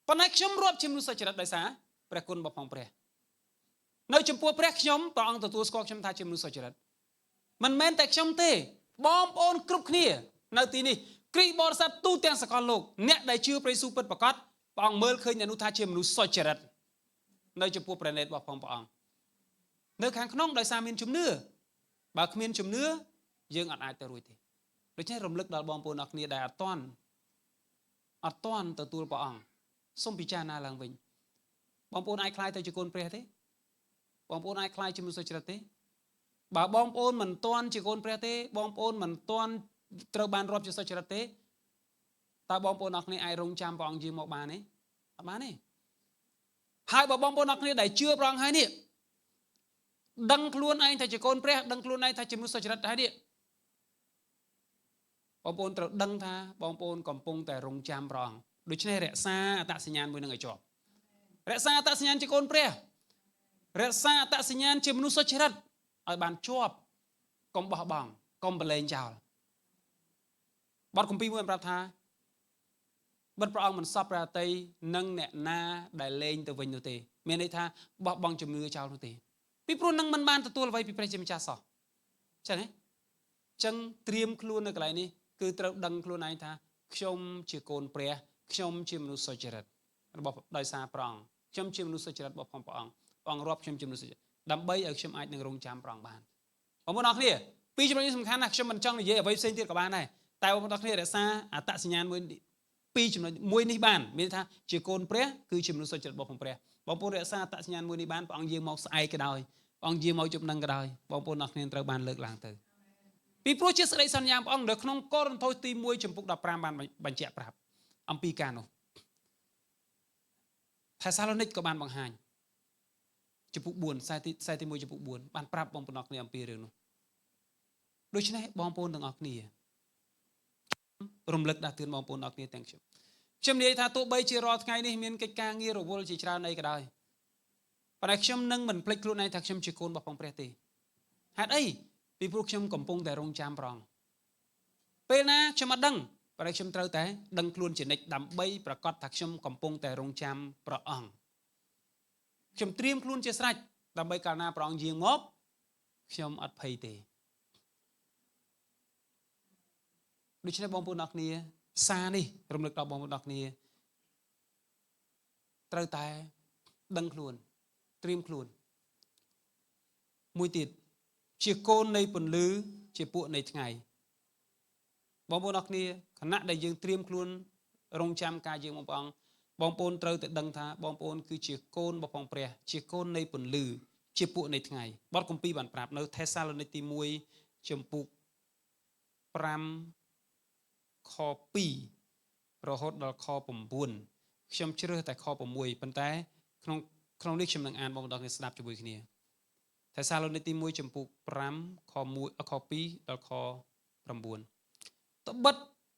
ប៉ុន្តែខ្ញុំរាប់ជាមនុស្សសុចរិតដោយសារព្រះគុណរបស់ផងព្រះនៅចំពោះព្រះខ្ញុំព្រះអង្គទទួលស្គាល់ខ្ញុំថាជាមនុស្សសុចរិតមិនមែនតែខ្ញុំទេបងប្អូនគ្រប់គ្នានៅទីនេះគ្រីស្ទបរិស័ទទូទាំងសកលលោកអ្នកដែលជឿព្រះយេស៊ូវពិតប្រាកដព្រះអង្គមើលឃើញអ្នកនោះថាជាមនុស្សសុចរិតនៅចំពោះព្រះនេតរបស់ផងព្រះអង្គនៅខាងក្នុងដោយសារមានជំនឿបើគ្មានជំនឿយើងអត់អាចទៅរួចទេដូច្នេះរំលឹកដល់បងប្អូនអរគ្នាដែលអត់ទាន់ទទួលព្រះអង្គសូមពិចារណាឡើងវិញបងប្អូនអាចក្លាយទៅជាកូនព្រះទេបងប្អូនអាចក្លាយជាមនុស្សសុចរិតទេបើបងប្អូនមិនទាន់ជាកូនព្រះទេបងប្អូនមិនទាន់ត្រូវបានរាប់ជាសុចរិតទេតើបងប្អូនអរគ្នាអាចរងចាំព្រះអង្គយាងមកបានទេអត់បានទេហើយបើបងប្អូនអរគ្នាដែលជឿព្រះអង្គហើយនេះដឹងខ្លួនឯងថាជាកូនព្រះដឹងខ្លួនឯងថាជាមនុស្សសុចរិតហើយនេះបងប្អូនត្រូវដឹងថាបងប្អូនកំពុងតែរងចាំព្រះអង្គដូច្នេះរក្សាអត្តសញ្ញាណមួយនឹងឲ្យជាប់រក្សាអត្តសញ្ញាណជាកូនព្រះរក្សាអត្តសញ្ញាណជាមនុស្សសុចរិតឲ្យបានជាប់កុំបោះបង់កុំប្រឡែងចោលបទគម្ពីរមួយប្រាប់ថាបិទព្រះអង្គមិនសពព្រះអតីនឹងអ្នកណាដែលលែងទៅវិញនោះទេមានន័យថាបោះបង់ជំនឿចោលនោះទេពីព្រោះនឹងមិនបានទទួលអ្វីពីព្រះជាម្ចាស់សោះចឹងហ៎ចឹងត្រៀមខ្លួននៅកន្លែងនេះគឺត្រូវដឹងខ្លួនឯងថាខ្ញុំជាកូនព្រះខ្ញុំជាមនុស្សសុចរិតរបស់ដោយសារព្រះអង្គខ្ញុំជាមនុស្សសុចរិតរបស់ផងព្រះអង្គព្រះអង្គរាប់ខ្ញុំជាមនុស្សសុចរិតដើម្បីឲ្យខ្ញុំអាចនឹងរងចាំព្រះអង្គបានបងប្អូនអរគ្នាពីរចំណុចនេះសំខាន់ណាស់ខ្ញុំមិនចង់និយាយអ្វីផ្សេងទៀតក៏បានដែរតែបងប្អូនអរគ្នារក្សាអត្តសញ្ញាណមួយពីរចំណុចមួយនេះបានមានថាជាកូនព្រះគឺជាមនុស្សសុចរិតរបស់ព្រះបងប្អូនរក្សាអត្តសញ្ញាណមួយនេះបានព្រះអង្គយាងមកស្អែកក៏ដោយព្រះអង្គយាងមកជប់នឹងក៏ដោយបងប្អូនអរគ្នាត្រូវបានលើកឡើងទៅពីព្រោះជាសេចក្តីសន្យាព្រះអង្គនៅក្នុងកូរិនថូសទី1ចំពុក15បានបញ្ជាក់ប្រាប់អំពីការនោះថេសាឡូនីកក៏បានបង្ហាញចំពុក4ខ្សែទី1ចំពុក4បានប្រាប់បងប្អូនអរគ្នាអំពីរឿងនោះដូច្នេះបងប្អូនទាំងអស់គ្នារំលឹកដាស់តឿនបងប្អូនអរគ្នាទាំងខ្ញុំនិយាយថាទោះបីជារាល់ថ្ងៃនេះមានកិច្ចការងាររវល់ជាច្រើនអីក៏ដោយប៉ុន្តែខ្ញុំនឹងមិនភ្លេចខ្លួនឯងថាខ្ញុំជាកូនរបស់ផងព្រះទេហេតុអីពីព្រោះខ្ញុំកំពុងតែរងចាំព្រះអង្គពេលណាខ្ញុំអត់ដឹងប៉ុន្តែខ្ញុំត្រូវតែដឹងខ្លួនជានិច្ចដើម្បីប្រកាសថាខ្ញុំកំពុងតែរងចាំព្រះអង្គខ្ញុំត្រៀមខ្លួនជាស្រេចដើម្បីកាលណាព្រះអង្គយាងមកខ្ញុំអត់ភ័យទេដូច្នេះបងប្អូនអរគ្នាសារនេះរំលឹកដល់បងប្អូនអរគ្នាត្រូវតែដឹងខ្លួនត្រៀមខ្លួនមួយទៀតជាកូននៃពន្លឺជាពួកនៃថ្ងៃបងប្អូនអរគ្នាខណៈដែលយើងត្រៀមខ្លួនរងចាំការយាងមកព្រះអង្គ បងប្អូនត្រូវតែដឹងថាបងប្អូនគឺជាកូនរបស់ផងព្រះជាកូននៃពន្លឺជាពួកនៃថ្ងៃបទគម្ពីរបានប្រាប់នៅថេសាឡូនីកទី1ជំពូក5ខ2រហូតដល់ខ9ខ្ញុំជ្រើសតែខ6ប៉ុន្តែក្នុងក្នុងនេះខ្ញុំនឹងអានបងប្អូនគ្នាស្ដាប់ជាមួយគ្នាថេសាឡូនីកទី1ជំពូក5ខ1ខ2ដល់ខ9ត្បិត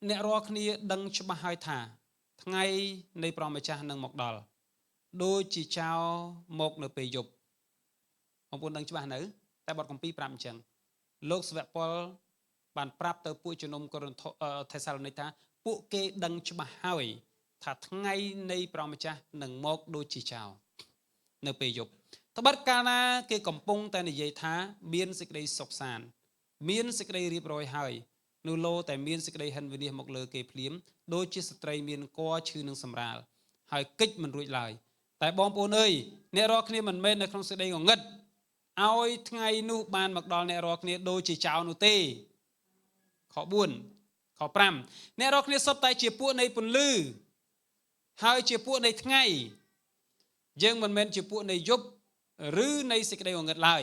អ្នករាល់គ្នាដឹងច្បាស់ហើយថាថ្ងៃនៃព្រះម្ចាស់នឹងមកដល់ដូចជាចោរមកនៅពេលយប់បងប្អូនដឹងច្បាស់នៅតែបទគម្ពីរប្រាប់អញ្ចឹងលោកសាវកប៉ុលបានប្រាប់ទៅពួកជំនុំកូរិនថូថេសាឡូនីកថាពួកគេដឹងច្បាស់ហើយថាថ្ងៃនៃព្រះម្ចាស់នឹងមកដូចជាចោរនៅពេលយប់ត្បិតកាលណាគេកំពុងតែនិយាយថាមានសេចក្តីសុខសាន្តមានសេចក្តីរៀបរយហើយនោះលោតែមានសេចក្តីហិនវិនាសមកលើគេភ្លាមដូចជាស្ត្រីមានកឈឺនឹងសម្រាលហើយកិច្ចមិនរួចឡើយតែបងប្អូនអើយអ្នករាល់គ្នាមិនមែននៅក្នុងសេចក្តីងងឹតឲ្យថ្ងៃនោះបានមកដល់អ្នករាល់គ្នាដូចជាចោរនោះទេខ4ខ5អ្នករាល់គ្នាសុទ្ធតែជាពួកនៃពន្លឺហើយជាពួកនៃថ្ងៃយើងមិនមែនជាពួកនៃយប់ឬនៃសេចក្តីងងឹតឡើយ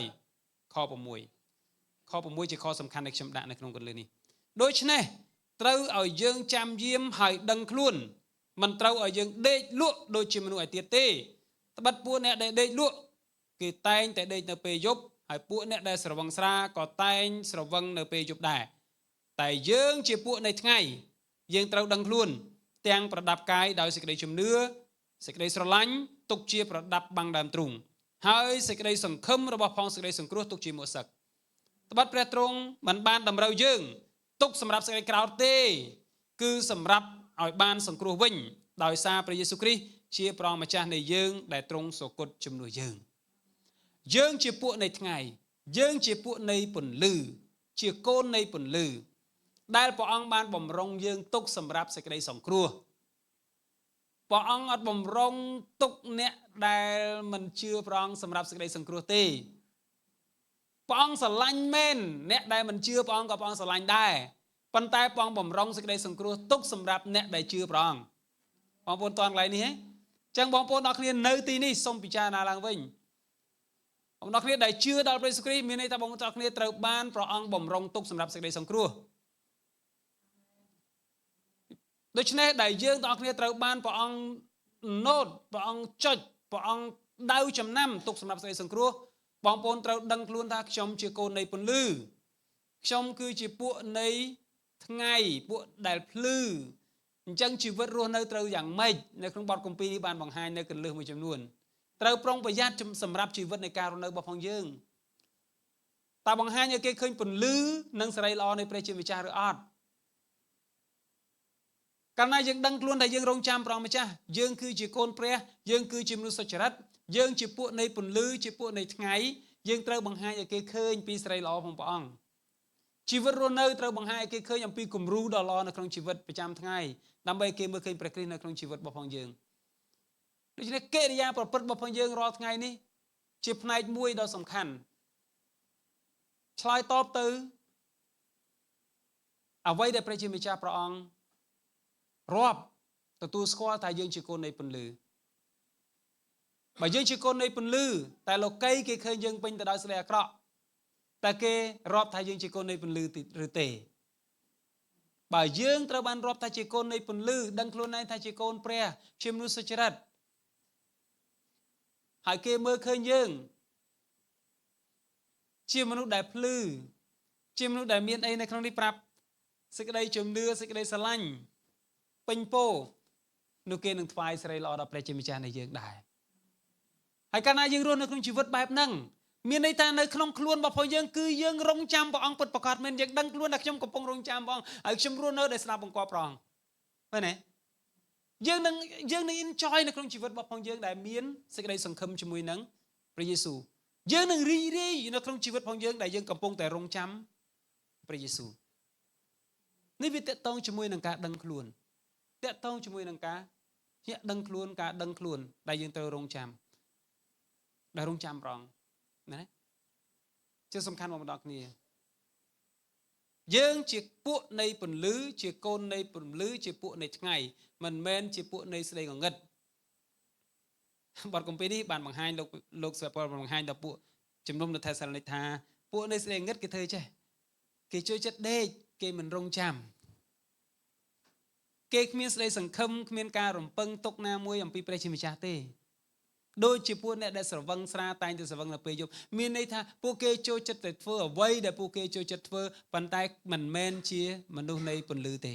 ខ6ខ6ជាខសំខាន់ដែលខ្ញុំដាក់នៅក្នុងកន្លឹះនេះដូច្នេះត្រូវឲ្យយើងចាំយាមហើយដឹងខ្លួនមិនត្រូវឲ្យយើងដេកលក់ដូចជាមនុស្សឯទៀតទេត្បិតពួកអ្នកដែលដេកលក់គេតែងតែដេកនៅពេលយប់ហើយពួកអ្នកដែលស្រវឹងស្រាក៏តែងស្រវឹងនៅពេលយប់ដែរតែយើងជាពួកនៃថ្ងៃយើងត្រូវដឹងខ្លួនទាំងប្រដាប់កាយដោយសេចក្តីជំនឿសេចក្តីស្រឡាញ់ទុកជាប្រដាប់បាំងដើមទ្រូងហើយសេចក្តីសង្ឃឹមរបស់ផងសេចក្តីសង្គ្រោះទុកជាមួកសឹកត្បិតព្រះទ្រង់មិនបានតម្រូវយើងទុកសម្រាប់សេចក្តីក្រោធទេគឺសម្រាប់ឲ្យបានសង្គ្រោះវិញដោយសារព្រះយេស៊ូវគ្រីស្ទជាព្រះម្ចាស់នៃយើងដែលទ្រង់សុគតជំនួសយើងយើងជាពួកនៃថ្ងៃយើងជាពួកនៃពន្លឺជាកូននៃពន្លឺដែលព្រះអង្គបានបំរុងយើងទុកសម្រាប់សេចក្តីសង្គ្រោះព្រះអង្គអត់បំរុងទុកអ្នកដែលមិនជឿព្រះអង្គសម្រាប់សេចក្តីសង្គ្រោះទេព្រះអង្គស្រឡាញ់មែនអ្នកដែលមិនជឿព្រះអង្គក៏ព្រះអង្គស្រឡាញ់ដែរប៉ុន្តែព្រះអង្គបំរុងសេចក្តីសង្គ្រោះទុកសម្រាប់អ្នកដែលជឿព្រះអង្គបងប្អូនតន់កន្លែងនេះហ៎ចឹងបងប្អូនដល់គ្នានៅទីនេះសូមពិចារណាឡើងវិញបងប្អូនគ្នាដែលជឿដល់ព្រះយេស៊ូវគ្រីស្ទមានន័យថាបងប្អូនដល់គ្នាត្រូវបានព្រះអង្គបំរុងទុកសម្រាប់សេចក្តីសង្គ្រោះដូច្នេះដែលយើងទាំងអស់គ្នាត្រូវបានព្រះអង្គណូតព្រះអង្គចុចព្រះអង្គដៅចំណាំទុកសម្រាប់សេចក្តីសង្គ្រោះបងប្អូនត្រូវដឹងខ្លួនថាខ្ញុំជាកូននៃពន្លឺខ្ញុំគឺជាពួកនៃថ្ងៃពួកដែលភ្លឺអញ្ចឹងជីវិតរស់នៅត្រូវយ៉ាងម៉េចនៅក្នុងបទគម្ពីរនេះបានបង្ហាញនៅគន្លឹះមួយចំនួនត្រូវប្រុងប្រយ័ត្នសម្រាប់ជីវិតនៃការរស់នៅរបស់ផងយើងតើបង្ហាញឲ្យគេឃើញពន្លឺនិងសេរីល្អនៃព្រះជាម្ចាស់ឬអត់កាលណាយើងដឹងខ្លួនថាយើងរងចាំព្រះម្ចាស់យើងគឺជាកូនព្រះយើងគឺជាមនុស្សសុចរិតយើងជាពួកនៃពន្លឺជាពួកនៃថ្ងៃយើងត្រូវបង្ហាញឲ្យគេឃើញពីសេរីល្អរបស់ព្រះអង្គជីវិតរស់នៅត្រូវបង្ហាញឲ្យគេឃើញអំពីគំរូដ៏ល្អនៅក្នុងជីវិតប្រចាំថ្ងៃដើម្បីគេមើលឃើញព្រះគ្រីស្ទនៅក្នុងជីវិតរបស់ផងយើងដូច្នេះកិរិយាប្រព្រឹត្តរបស់ផងយើងរាល់ថ្ងៃនេះជាផ្នែកមួយដ៏សំខាន់ឆ្លើយតបទៅអ្វីដែលព្រះជាម្ចាស់ព្រះអង្គរាប់ទទួលស្គាល់ថាយើងជាកូននៃពន្លឺបើយើងជាកូននៃពន្លឺតែលោកីគេឃើញយើងពេញទៅដោយសេចក្តីអាក្រក់តែគេរាប់ថាយើងជាកូននៃពន្លឺឬទេបើយើងត្រូវបានរាប់ថាជាកូននៃពន្លឺដឹងខ្លួនឯងថាជាកូនព្រះជាមនុស្សសុចរិតហើយគេមើលឃើញយើងជាមនុស្សដែលភ្លឺជាមនុស្សដែលមានអីនៅក្នុងនេះប្រាប់សេចក្តីជំនឿសេចក្តីស្រឡាញ់ពេញពោនោះគេនឹងថ្វាយសិរីល្អដល់ព្រះជាម្ចាស់នៃយើងដែរហើយកាលណាយើងរស់នៅក្នុងជីវិតបែបហ្នឹងមានន័យថានៅក្នុងខ្លួនរបស់ផងយើងគឺយើងរងចាំព្រះអង្គពិតប្រាកដមែនយើងដឹងខ្លួនថាខ្ញុំកំពុងរងចាំព្រះអង្គហើយខ្ញុំរស់នៅដោយស្ដាប់បង្គាប់ព្រះអង្គមែនទេយើងនឹង enjoy នៅក្នុងជីវិតរបស់ផងយើងដែលមានសេចក្តីសង្ឃឹមជាមួយនឹងព្រះយេស៊ូវយើងនឹងរីករាយនៅក្នុងជីវិតផងយើងដែលយើងកំពុងតែរងចាំព្រះយេស៊ូវនេះវាទាក់ទងជាមួយនឹងការដឹងខ្លួនទាក់ទងជាមួយនឹងការញាក់ដឹងខ្លួនការដឹងខ្លួនដែលយើងត្រូវរងចាំដែលរងចាំព្រះអង្គណាជាសំខាន់បងប្អូនគ្នាយើងជាពួកនៃពន្លឺជាកូននៃពន្លឺជាពួកនៃថ្ងៃមិនមែនជាពួកនៃស្ដីងងឹត បទគម្ពីរនេះបានបង្ហាញលោកលោកស្វពលបង្ហាញដល់ពួកជំនុំនៅថេសាឡូនីកថាពួកនៃសេចក្តីងឹតគេធ្វើចេះគេជួយចិត្តដេកគេមិនរងចាំគេគ្មានសេចក្តីសង្ឃឹមគ្មានការរំពឹងទុកណាមួយអំពីព្រះជាម្ចាស់ទេដូចជាពួកអ្នកដែលស្រវឹងស្រាតែងតែស្រវឹងនៅពេលយប់មានន័យថាពួកគេចូលចិត្តតែធ្វើអ្វីដែលពួកគេចូលចិត្តធ្វើប៉ុន្តែមិនមែនជាមនុស្សនៃពន្លឺទេ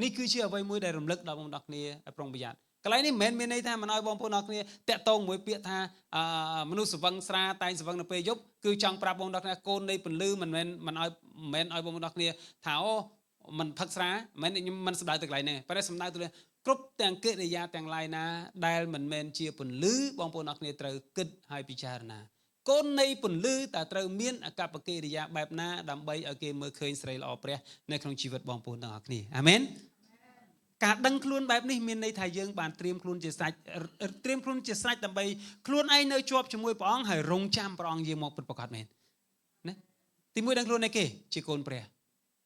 នេះគឺជាអ្វីមួយដែលរំលឹកដល់បងប្អូនគ្នាឲ្យប្រុងប្រយ័ត្នកន្លែងនេះមិនមែនមានន័យថាមិនឲ្យបងប្អូនអរគ្នាតាក់ទងមួយពាក្យថាមនុស្សស្រវឹងស្រាតែងស្រវឹងនៅពេលយប់គឺចង់ប្រាប់បងប្អូនអរគ្នាកូននៃពន្លឺមិនមែនមិនឲ្យមិនមែនឲ្យបងប្អូនអរគ្នាថាអូមិនផឹកស្រាមិនខ្ញុំមិនសំដៅទៅកន្លែងនេះប៉ុន្តែសំដៅទៅលើគ្រប់ទាំងកិរិយាទាំងឡាយណាដែលមិនមែនជាពន្លឺបងប្អូនអរគ្នាត្រូវគិតហើយពិចារណាកូននៃពន្លឺតើត្រូវមានអកប្បកិរិយាបែបណាដើម្បីឲ្យគេមើលឃើញស្រីល្អព្រះនៅក្នុងជីវិតបងប្អូនទាំងអស់គ្នាអាមែនការដឹងខ្លួនបែបនេះមានន័យថាយើងបានត្រៀមខ្លួនជាស្រេចត្រៀមខ្លួនជាស្រេចដើម្បីខ្លួនឯងនៅជាប់ជាមួយព្រះអង្គហើយរងចាំព្រះអង្គយាងមកពិតប្រាកដមែនណាទី1ដឹងខ្លួនឯគេជាកូនព្រះ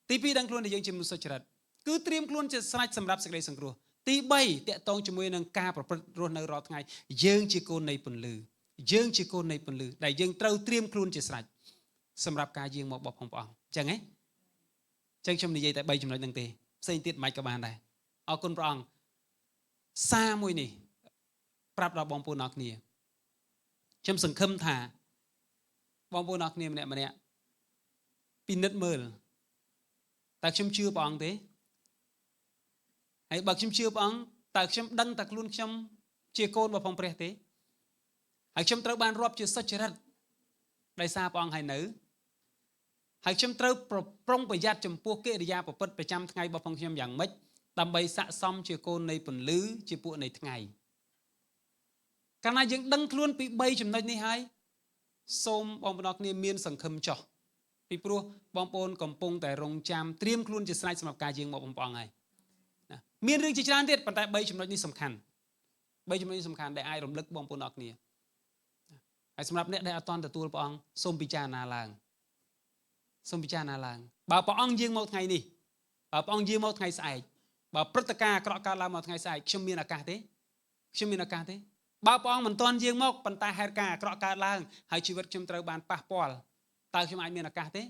ទី2ដឹងខ្លួនថាយើងជាមនុស្សសុចរិតគឺត្រៀមខ្លួនជាស្រេចសម្រាប់សេចក្តីសង្គ្រោះទី3តកតងជាមួយនឹងការប្រព្រឹត្តរស់នៅរាល់ថ្ងៃយើងជាកូននៃពន្លឺយើងជាកូននៃពន្លឺដែលយើងត្រូវត្រៀមខ្លួនជាស្រេចសម្រាប់ការយាងមករបស់ព្រះអង្គអញ្ចឹងហ៎អញ្ចឹងខ្ញុំនិយាយតែ3ចំណុចហ្នឹងទេផ្សេងទៀតមិនក៏បានដែរអរគុណព្រះអង្គសារមួយនេះប្រាប់ដល់បងប្អូនអរគ្នាខ្ញុំសង្ឃឹមថាបងប្អូនអរគ្នាម្នាក់ម្នាក់ពិនិត្យមើលតើខ្ញុំជឿព្រះអង្គទេហើយបើខ្ញុំជឿព្រះអង្គតើខ្ញុំដឹងថាខ្លួនខ្ញុំជាកូនរបស់ព្រះទេហើយខ្ញុំត្រូវបានរាប់ជាសុចរិតដោយសារព្រះអង្គហើយនៅហើយខ្ញុំត្រូវប្រុងប្រយ័ត្នចំពោះកិរិយាប្រព្រឹត្តប្រចាំថ្ងៃរបស់ផងខ្ញុំយ៉ាងម៉េចដើម្បីស័ក្តិសមជាកូននៃពន្លឺជាពួកនៃថ្ងៃកាលណាយើងដឹងខ្លួនពី3ចំណុចនេះហើយសូមបងប្អូនគ្នាមានសង្ឃឹមចោះពីព្រោះបងប្អូនកំពុងតែរងចាំត្រៀមខ្លួនជាស្រេចសម្រាប់ការយាងមកបងប្អូនហើយណាមានរឿងជាច្រើនទៀតប៉ុន្តែ3ចំណុចនេះសំខាន់3ចំណុចនេះសំខាន់ដែលអាចរំលឹកបងប្អូនអរគ្នាហើយសម្រាប់អ្នកដែលអត់ទាន់ទទួលព្រះអង្គសូមពិចារណាឡើងសូមពិចារណាឡើងបើព្រះអង្គយាងមកថ្ងៃនេះបើព្រះអង្គយាងមកថ្ងៃស្អែកបើព្រឹត្តិការណ៍អាក្រក់កើតឡើងមកថ្ងៃស្អែកខ្ញុំមានឱកាសទេខ្ញុំមានឱកាសទេបើព្រះអង្គមិនទាន់យាងមកប៉ុន្តែហេតុការណ៍អាក្រក់កើតឡើងហើយជីវិតខ្ញុំត្រូវបានប៉ះពាល់តើខ្ញុំអាចមានឱកាសទេ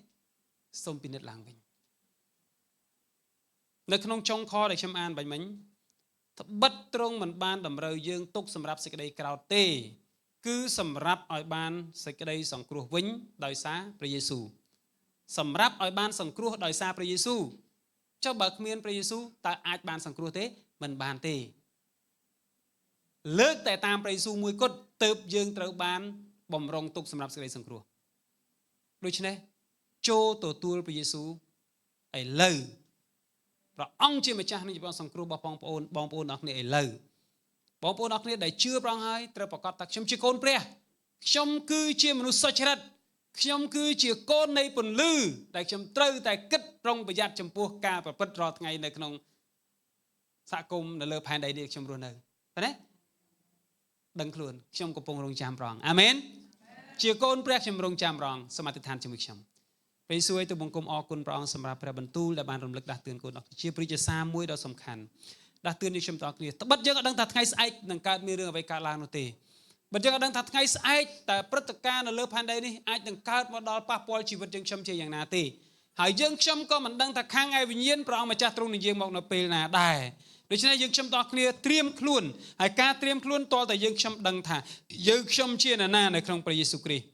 សូមពិនិត្យឡើងវិញនៅក្នុងចុងខដែលខ្ញុំអានបាញ់មិញត្បិតទ្រង់មិនបានតម្រូវយើងទុកសម្រាប់សេចក្តីក្រោធទេគឺសម្រាប់ឲ្យបានសេចក្តីសង្គ្រោះវិញដោយសារព្រះយេស៊ូវសម្រាប់ឲ្យបានសង្គ្រោះដោយសារព្រះយេស៊ូវចុះបើគ្មានព្រះយេស៊ូវតើអាចបានសង្គ្រោះទេមិនបានទេលើកតែតាមព្រះយេស៊ូវមួយគត់ទើបយើងត្រូវបានបំរុងទុកសម្រាប់សេចក្តីសង្គ្រោះដូច្នេះចូលទទួលព្រះយេស៊ូវឥឡូវព្រះអង្គជាម្ចាស់នៃជីវិតសង្គ្រោះរបស់បងប្អូនបងប្អូនអរគ្នាឥឡូវបងប្អូនអរគ្នាដែលជឿព្រះអង្គហើយត្រូវប្រកាសថាខ្ញុំជាកូនព្រះខ្ញុំគឺជាមនុស្សសុចរិតខ្ញុំគឺជាកូននៃពន្លឺដែលខ្ញុំត្រូវតែគិតប្រុងប្រយ័ត្នចំពោះការប្រព្រឹត្តរាល់ថ្ងៃនៅក្នុងសហគមន៍នៅលើផែនដីនេះខ្ញុំរស់នៅណាដឹងខ្លួនខ្ញុំកំពុងរងចាំព្រះអង្គអាមែនជាកូនព្រះខ្ញុំរងចាំព្រះអង្គសូមអធិដ្ឋានជាមួយខ្ញុំព្រះយេស៊ូវឲ្យទូបង្គំអរគុណព្រះអង្គសម្រាប់ព្រះបន្ទូលដែលបានរំលឹកដាស់តឿនកូនអស់ជាព្រះជាសារមួយដ៏សំខាន់ដាស់តឿនយើងខ្ញុំទាំងអស់គ្នាត្បិតយើងអត់ដឹងថាថ្ងៃស្អែកនឹងកើតមានរឿងអ្វីកើតឡើងនោះទេបើយើងអត់ដឹងថាថ្ងៃស្អែកតើព្រឹត្តិការណ៍នៅលើផែនដីនេះអាចនឹងកើតមកដល់ប៉ះពាល់ជីវិតយើងខ្ញុំជាយ៉ាងណាទេហើយយើងខ្ញុំក៏មិនដឹងថាខាងឯវិញ្ញាណព្រះអង្គម្ចាស់ទ្រង់នឹងយាងមកនៅពេលណាដែរដូច្នេះយើងខ្ញុំទាំងអស់គ្នាត្រៀមខ្លួនហើយការត្រៀមខ្លួនទាល់តែយើងខ្ញុំដឹងថាយើងខ្ញុំជានរណានៅក្នុងព្រះយេស៊ូវគ្រីស្ទ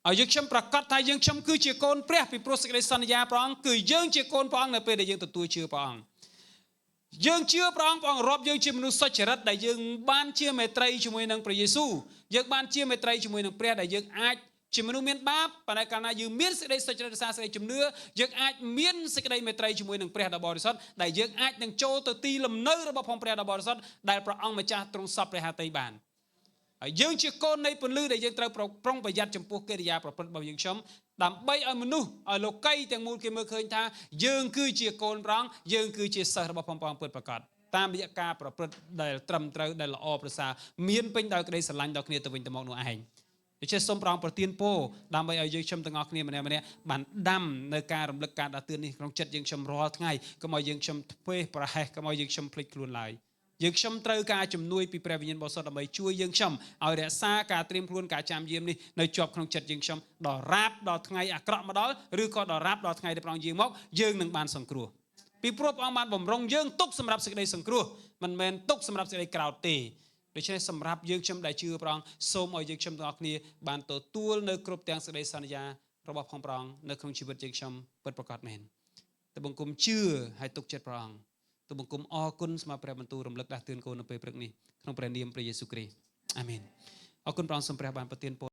ហើយយើងខ្ញុំប្រកាសថាយើងខ្ញុំគឺជាកូនព្រះពីព្រោះសេចក្តីសន្យាព្រះអង្គគឺយើងជាកូនព្រះអង្គនៅពេលដែលយើងទទួលជឿព្រះអង្គយើងជឿព្រះអង្គព្រះអង្គរាប់យើងជាមនុស្សសុចរិតដែលយើងបានជាមេត្រីជាមួយនឹងព្រះយេស៊ូវយើងបានជាមេត្រីជាមួយនឹងព្រះដែលយើងអាចជាមនុស្សមានបាបប៉ុន្តែកាលណាយើងមានសេចក្តីសុចរិតសារសេចក្តីជំនឿយើងអាចមានសេចក្តីមេត្រីជាមួយនឹងព្រះដ៏បរិសុទ្ធដែលយើងអាចនឹងចូលទៅទីលំនៅរបស់ផងព្រះដ៏បរិសុទ្ធដែលព្រះអង្គម្ចាស់ទ្រង់សពព្រះហឫទ័យបានហើយយើងជាកូននៃពន្លឺដែលយើងត្រូវប្រុងប្រយ័ត្នចំពោះកិរិយាប្រព្រឹត្តរបស់យើងខ្ញុំដើម្បីឲ្យមនុស្សឲ្យលោកីទាំងមូលគេមើលឃើញថាយើងគឺជាកូនព្រះអង្គយើងគឺជាសិស្សរបស់ព្រះអង្គពិតប្រាកដតាមរយៈការប្រព្រឹត្តដែលត្រឹមត្រូវដែលល្អប្រសើរមានពេញដោយក្តីស្រឡាញ់ដល់គ្នាទៅវិញទៅមកនោះឯងដូច្នេះសូមព្រះអង្គប្រទានពរដើម្បីឲ្យយើងខ្ញុំទាំងអស់គ្នាម្នាក់ម្នាក់បានដាំនៅការរំលឹកការដាស់តឿននេះក្នុងចិត្តយើងខ្ញុំរាល់ថ្ងៃកុំឲ្យយើងខ្ញុំធ្វេសប្រហែសកុំឲ្យយើងខ្ញុំភ្លេចខ្លួនឡើយ យើងខ្ញុំត្រូវការជំនួយពីព្រះវិញ្ញាណបរិសុទ្ធដើម្បីជួយយើងខ្ញុំឲ្យរក្សាការត្រៀមខ្លួនការចាំយាមនេះនៅជាប់ក្នុងចិត្តយើងខ្ញុំដល់រាបដល់ថ្ងៃអាក្រក់មកដល់ឬក៏ដល់រាបដល់ថ្ងៃដែលព្រះអង្គយាងមកយើងនឹងបានសង្គ្រោះពីព្រោះព្រះអង្គបានបំរុងយើងទុកសម្រាប់សេចក្តីសង្គ្រោះមិនមែនទុកសម្រាប់សេចក្តីក្រោធទេដូច្នេះសម្រាប់យើងខ្ញុំដែលជឿព្រះអង្គសូមឲ្យយើងខ្ញុំទាំងអស់គ្នាបានទទួលនៅគ្រប់ទាំងសេចក្តីសន្យារបស់ផងព្រះអង្គនៅក្នុងជីវិតយើងខ្ញុំពិតប្រាកដមែនតែបង្គំជឿហើយទុកចិត្តព្រះអង្គទូបង្គំអរគុណសម្រាប់ព្រះបន្ទូលរំលឹកដាស់តឿនកូននៅពេលព្រឹកនេះក្នុងព្រះនាមព្រះយេស៊ូវគ្រីស្ទអាមែនអរគុណព្រះអង្គសូមព្រះបានប្រទានពរ។